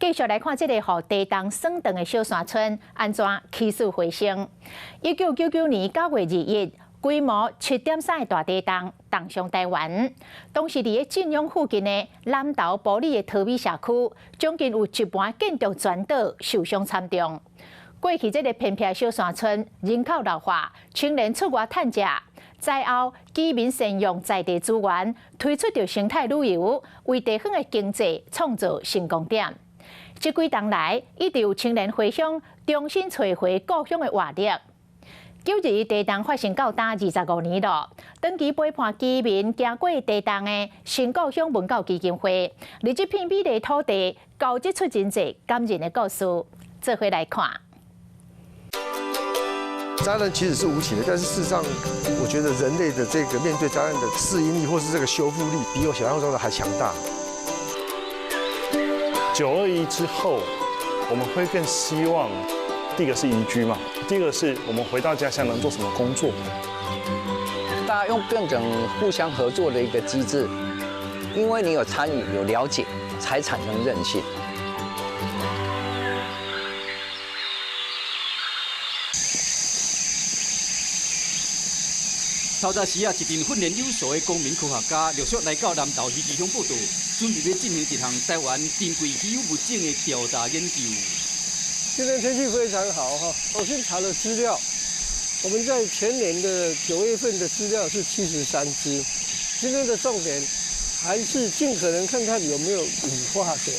繼續來看這個予地動損斷的小山村，按怎起死回生？1999年9月21，規模7.3的大地動，重傷台灣。當時佇咧晉陽附近的南投埔里的桃美社區，將近有一半建築全倒，受傷慘重。過去這個偏僻小山村，人口老化，青年出外趁食。災後，居民善用在地資源，推出著生態旅遊，為地方的經濟創造成功點。這幾冬來，一直有青年回鄉，重新找回故鄉的活力。9·21地動發生到今25年了，長期陪伴居民行過地動的新故鄉文教基金會，佇這片美麗土地，交織出真濟感人的故事，做伙來看。災難其實是無情的，但是事實上，我覺得人類的這個面對災難的適應力，或是這個修復力，比我想象中的還強大。 9·21之後，我們會更希望，第一個是移居嘛，第二個是我們回到家鄉能做什麼工作。大家用各種互相合作的一個機制，因為你有參與、有了解，才產生韌性。透早時啊，一陣訓練有素的公民科學家陸續來到南投魚池鄉報到，準備欲進行一項台灣珍貴稀有物種的調查研究。今天天氣非常好哈，我先查了資料，我們在前年的9月份的資料是73隻，今天的重點還是盡可能看看有沒有羽化的。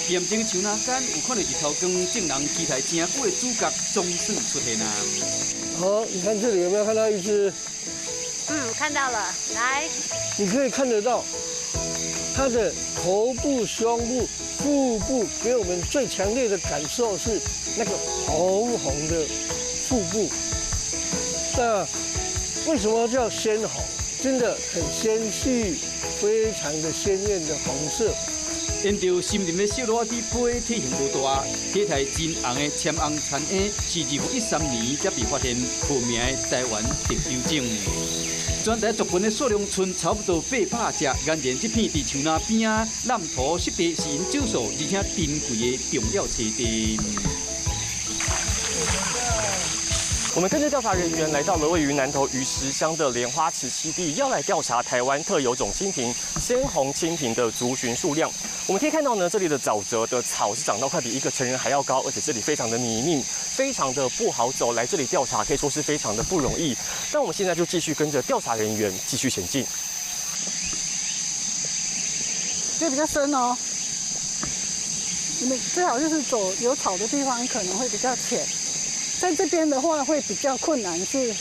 岩井樹林間有看到日頭光，眾人期待真久的主角總算出現啊！好，你看這裡有沒有看到一隻？嗯，看到了，來。你可以看得到，它的頭部、胸部、腹部給我們最強烈的感受是那個紅紅的腹部。那為什麼叫鮮紅？真的很纖細，非常的鮮豔的紅色。沿著森林的小路仔飛，體型無大，體態真紅的暹紅田鶯是2013年才被發現著名的台灣特有種。全台族群的數量賰差不多800隻，俨然這片佇樹林邊仔濫塗濕地是𪜶少數而且珍貴的重要棲地。我們跟着調查人員來到了位於南投魚池鄉的蓮花池棲地，要來調查台灣特有種蜻蜓鮮紅蜻蜓的族群數量。我們可以看到呢，這裡的沼澤的草是長到快比一個成人還要高，而且這裡非常的泥濘，非常的不好走。來這裡調查可以說是非常的不容易。那我們現在就繼續跟着調查人員繼續前進。這比較深哦，你們最好就是走有草的地方，可能會比較淺。在這邊的話會比較困難，是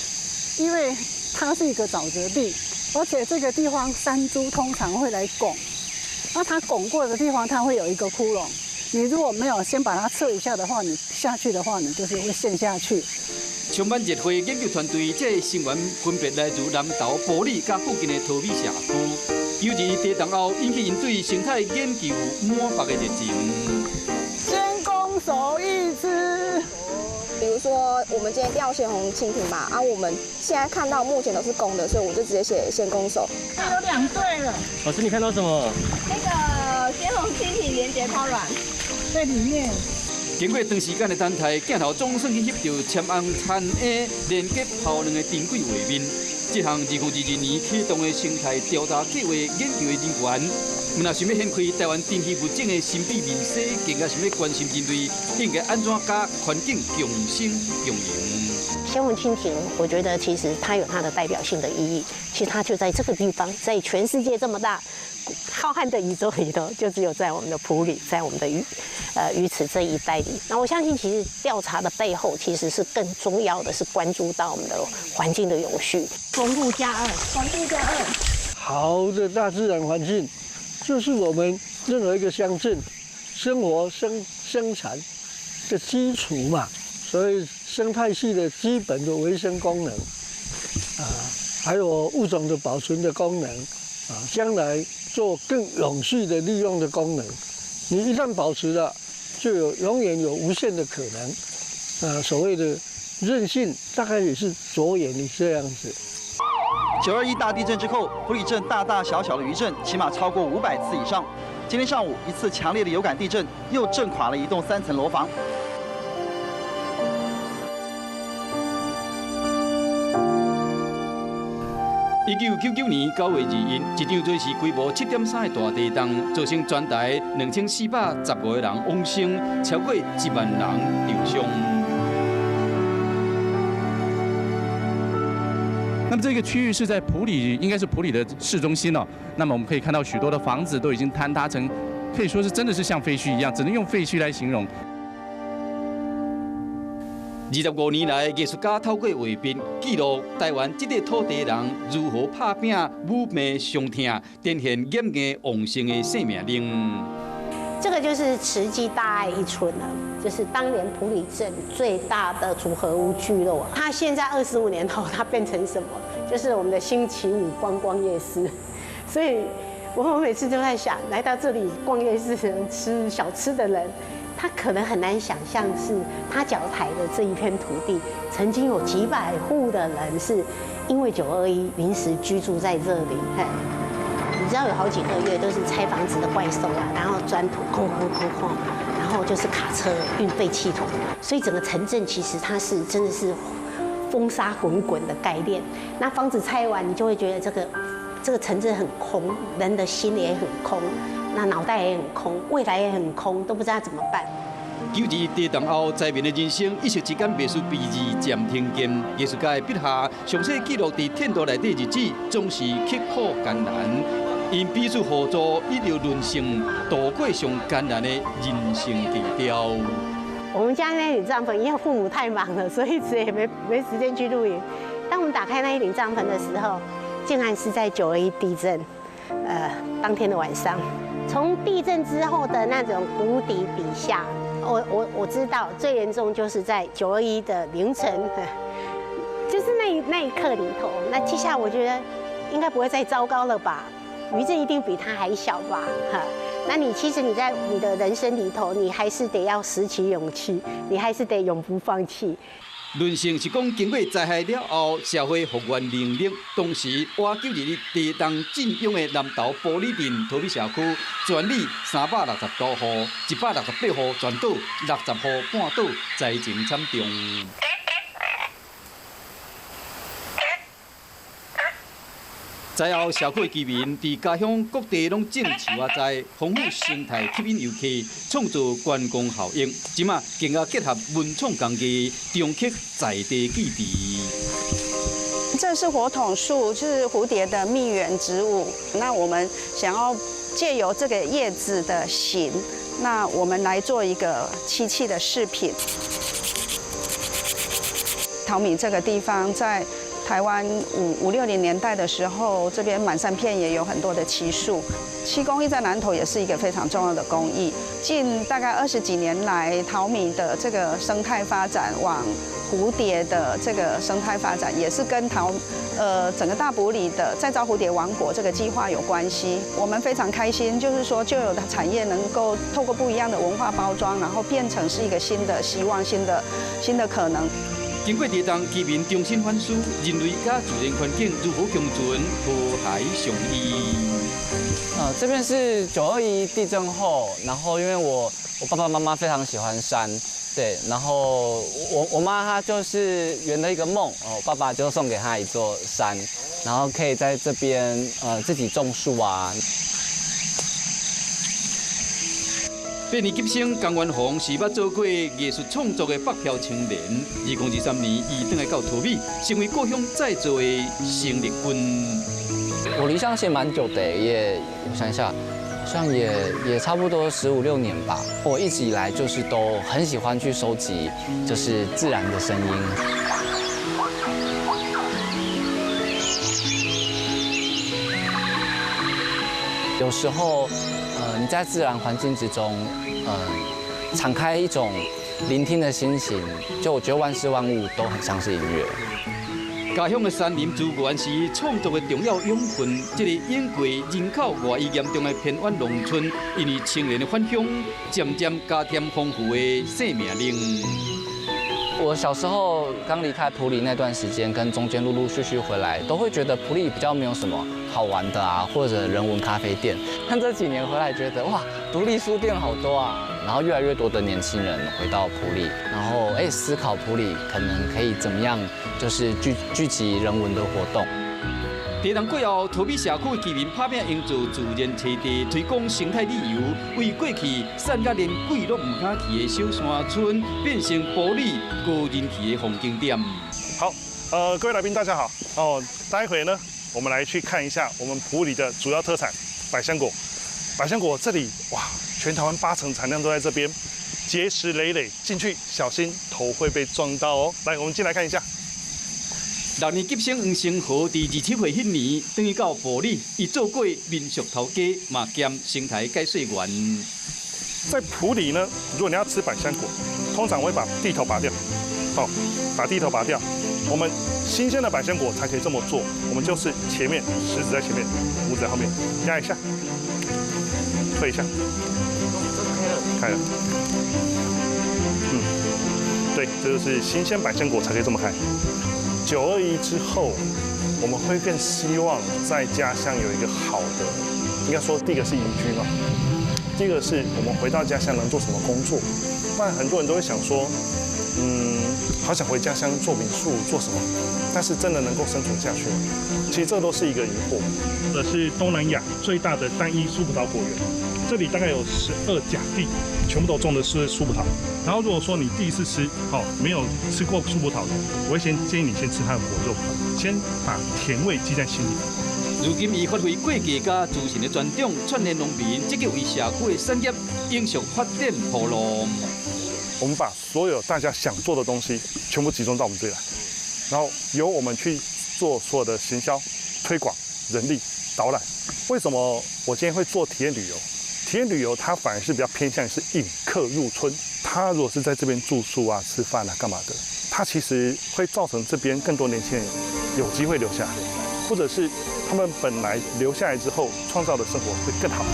因為它是一個沼澤地，而且這個地方山豬通常會來拱，那它拱過的地方，它會有一個窟窿。你如果沒有先把它測一下的話，你下去的話，你就是會陷下去。充滿熱血研究團隊，這個成員分別來自南投埔里佮附近的桃美社區，9·21地動後引起𪜶對生態研究滿腹的熱情。先攻守一隻。比如說，我們今天釣鮮紅蜻蜓嘛，啊，我們現在看到目前都是公的，所以我就直接寫先攻手。有兩對了。老師，你看到什麼？那個鮮紅蜻蜓連結拋卵在裡面。經過長時間的等待，鏡頭總算去翕著暹紅田鶯連結拋卵的珍貴畫面。這項2022年啟動的生態調查計劃研究的人員，毋但想欲掀開台灣珍稀物種的神秘面紗，更加想欲關心人類應該按怎佮環境共生共榮。鮮紅蜻蜓，我覺得其實它有它的代表性的意義。其實它就在這個地方，在全世界這麼大浩瀚的宇宙裡頭，就只有在我們的埔里，在我們的魚池這一帶裡。那我相信，其實調查的背後，其實是更重要的是關注到我們的環境的永續。豐富加二，豐富加二。好的大自然環境，就是我們任何一個鄉鎮生活生產的基礎嘛。所以生態系的基本的維生功能，啊，還有物種的保存的功能，啊，將來做更永續的利用的功能，你一旦保持了，就有永遠有無限的可能，啊，所謂的韌性大概也是着眼於這樣子。9·21大地震之後，埔里鎮大大小小的餘震起碼超過500次以上。今天上午，一次强烈的有感地震又震垮了一栋3层楼房。1999年9月2日，一场瑞士规模7.3的大地动，造成全台2415个人往生，超过1万人受伤。那么这个区域是在埔里，应该是埔里的市中心哦。那么我们可以看到许多的房子都已经坍塌成，可以说是真的是像废墟一样，只能用废墟来形容。25年来，艺术家透过画笔记录台湾这块土地人如何拍拼、武命相疼，展现演艺旺盛的生命力。这个就是慈济大爱一村了，就是当年埔里镇最大的组合屋聚落。它现在25年后，它变成什么？就是我们的星期五观光夜市。所以，我每次都在想，来到这里逛夜市、吃小吃的人，他可能很难想象，是他脚踩的这一片土地，曾经有几百户的人是因为921临时居住在这里。嘿，你知道有好几个月都是拆房子的怪兽啊，然后砖土空空空空，然后就是卡车运废弃土，所以整个城镇其实它是真的是风沙滚滚的概念。那房子拆完，你就会觉得这个城镇很空，人的心也很空。那脑袋也很空，未来也很空，都不知道怎么办。9·2地动后，灾民的人生一时之间袂输悲字暂停键。艺术家的笔下，详细记录伫天道内底日子，总是刻苦艰难。𪜶彼此互助，一直人生度过上艰难的人生低调。我们家那顶帐篷，因为父母太忙了，所以一直也没时间去露营。当我们打开那一顶帐篷的时候，竟然是在9·21地震，当天的晚上。从地震之后的那种谷底底下，我知道最严重就是在9·21的凌晨，就是那一刻里头。那接下来我觉得应该不会再糟糕了吧？余震一定比它还小吧？哈，那你其实你在你的人生里头，你还是得要拾起勇气，你还是得永不放弃。人生是讲经过灾害了后，社会复原能力。当时挖救伫地动震央的南投埔里镇桃米社区，全里360多户，168户全倒，60户半倒，灾情惨重。灾后，社区居民伫家乡各地拢种树仔栽，丰富生态，吸引游客，创造观光效应。这马更加结合文创工艺，重刻在地记忆。这是火筒树，是蝴蝶的蜜源植物。那我们想要借由这个叶子的形，那我们来做一个漆器的饰品。淘米这个地方在台湾五六零年代的时候，这边满山遍野有很多的漆树，漆工艺在南投也是一个非常重要的工艺。近大概20几年来，淘米的这个生态发展，往蝴蝶的这个生态发展，也是跟整个大埔里的再造蝴蝶王国这个计划有关系。我们非常开心，就是说旧有的产业能够透过不一样的文化包装，然后变成是一个新的希望、新的可能。经过地动，居民重新反思人类佮自然环境如何共存、和谐相依。这边是9·21地震后，然后因为我爸爸妈妈非常喜欢山，对，然后我妈她就是圆了一个梦，哦，爸爸就送给她一座山，然后可以在这边自己种树啊。8年级生江元宏是捌做过艺术创作的北漂青年。2023年，伊转来到桃米，成为故乡再造的生力军。我离乡其实蛮久的，也我想一下，好像也差不多15、16年吧。我一直以来就是都很喜欢去收集，就是自然的声音。有时候，你在自然环境之中，敞开一种聆听的心情，就我觉得万事万物都很像是音乐。家乡的山林资源是创作的重要养分。这个永过人口外移严重的偏远农村，因为青年的返乡，渐渐加添丰富的生命力。我小时候刚离开埔里那段时间，跟中间陆陆续续回来，都会觉得埔里比较没有什么好玩的啊，或者人文咖啡店。但这几年回来，觉得哇，独立书店好多啊，然后越来越多的年轻人回到埔里，然后哎思考埔里可能可以怎么样，就是聚集人文的活动。地震过后，桃米社区居民拍拼营造自然栖地，推广生态旅游，为过去散甲连鬼拢毋敢去的小山村，变成埔里高人气的风景点。好，各位来宾大家好哦，待会呢，我们来去看一下我们埔里的主要特产百香果。百香果这里哇，全台湾8成产量都在这边，结实累累，进去小心头会被撞到哦。来，我们进来看一下。六年级生黄成豪伫27岁彼年，转去到埔里，伊做过民宿头家，嘛兼生态解说员。在埔里呢，如果你要吃百香果，通常会把蒂头拔掉，哦，把蒂头拔掉。我们新鲜的百香果才可以这么做。我们就是前面食指在前面，拇指在后面，压一下，推一下，开了。嗯，对，这就是新鲜百香果才可以这么开。9·21之后，我们会更希望在家乡有一个好的，应该说第一个是宜居嘛，第二个是我们回到家乡能做什么工作。不然很多人都会想说，好想回家乡做民宿做什么，但是真的能够生存下去吗？其实这都是一个疑惑。这是东南亚最大的单一酥葡萄果园，这里大概有12甲地，全部都种的是酥葡萄。然后如果说你第一次吃，好没有吃过酥葡萄的，我会先建议你先吃它的果肉，先把甜味记在心里。如今，伊发挥过艺佮资深的专长，串联农民，积极为社区的产业永续发展铺路。我们把所有大家想做的东西全部集中到我们这里来，然后由我们去做所有的行销、推广、人力、导览。为什么我今天会做体验旅游？体验旅游它反而是比较偏向是引客入村。他如果是在这边住宿啊、吃饭啊、干嘛的，他其实会造成这边更多年轻人有机会留下来，或者是他们本来留下来之后创造的生活会更好。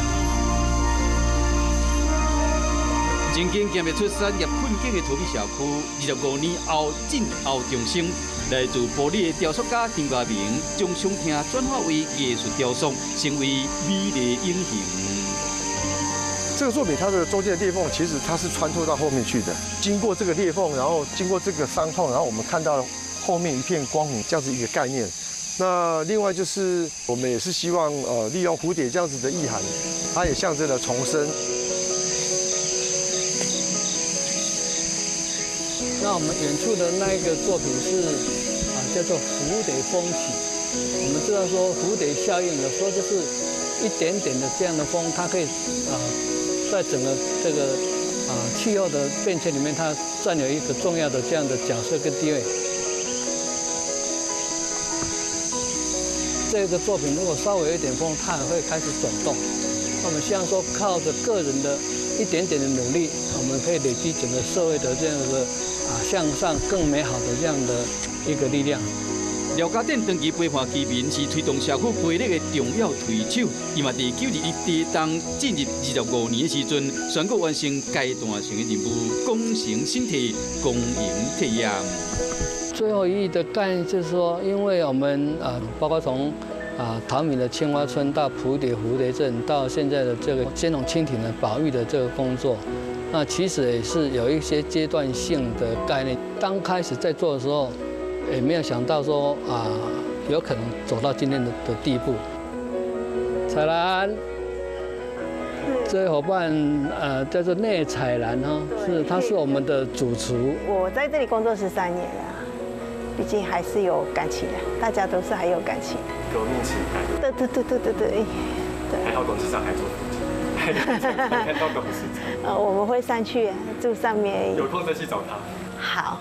曾经行袂出产业困境的桃米社区，25年后震后重生。来自埔里的雕塑家张家明，将伤痛转化为艺术雕塑，成为美丽隐形。这个作品它的中间的裂缝，其实它是穿透到后面去的。经过这个裂缝，然后经过这个伤痛，然后我们看到后面一片光明，这样子一个概念。那另外就是我们也是希望利用蝴蝶这样子的意涵，它也象征了重生。那我们远处的那一个作品是啊，叫做蝴蝶风起。我们知道说蝴蝶效应，有时候就是一点点的这样的风，它可以啊，在整个这个啊气候的变迁里面，它占有一个重要的这样的角色跟地位。这个作品如果稍微有一点风，它也会开始转动。那我们希望说，靠着个人的一点点的努力，我们可以累积整个社会的这样的啊向上更美好的这样的一个力量。廖家典长期陪伴居民，是推动社区培力的重要推手。伊嘛伫9·21地动进入25年的时阵，宣告完成阶段性的任务，功成身退，光荣退役。最后一役的概念就是说，因为我们包括从啊桃米的青蛙村到埔里蝴蝶镇，到现在的这个鲜红蜻蜓的保育的这个工作，那其实也是有一些阶段性的概念。刚开始在做的时候，也没有想到说啊，有可能走到今天的地步。彩兰，这位伙伴叫做聂彩兰哈，是他是我们的主厨。我在这里工作13年了，毕竟还是有感情的，大家都是还有感情。革命情感。对对对对对对。还好董事长还做父亲，还看到董事长。我们会上去住上面。有空再去找他。好。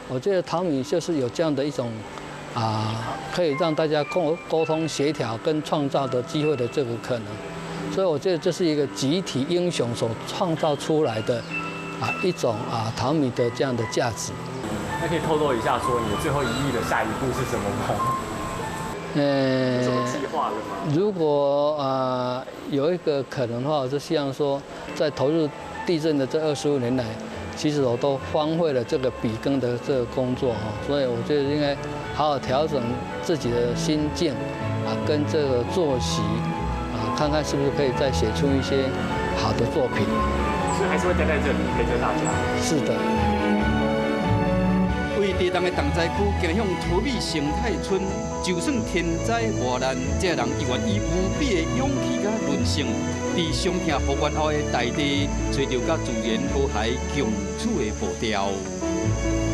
我觉得桃米就是有这样的一种啊，可以让大家沟通协调跟创造的机会的这个可能，所以我觉得这是一个集体英雄所创造出来的啊一种啊桃米的这样的价值。那可以透露一下，说你的最后一役的下一步是什么吗？有什么计划了吗？如果啊有一个可能的话，我就希望说，在投入地震的这25年来，其實我都荒廢了這個筆耕的這個工作哈，所以我覺得應該好好調整自己的心境啊，跟這個作息啊，看看是不是可以再寫出一些好的作品。所以還是會待在這裡陪着大家。是的。為地動的重災區，行向桃米生態村，就算天災禍難，這人依然以無比的勇氣佮韌性，佇傷痛復原後的大地，揣著佮自然和諧共處的步調。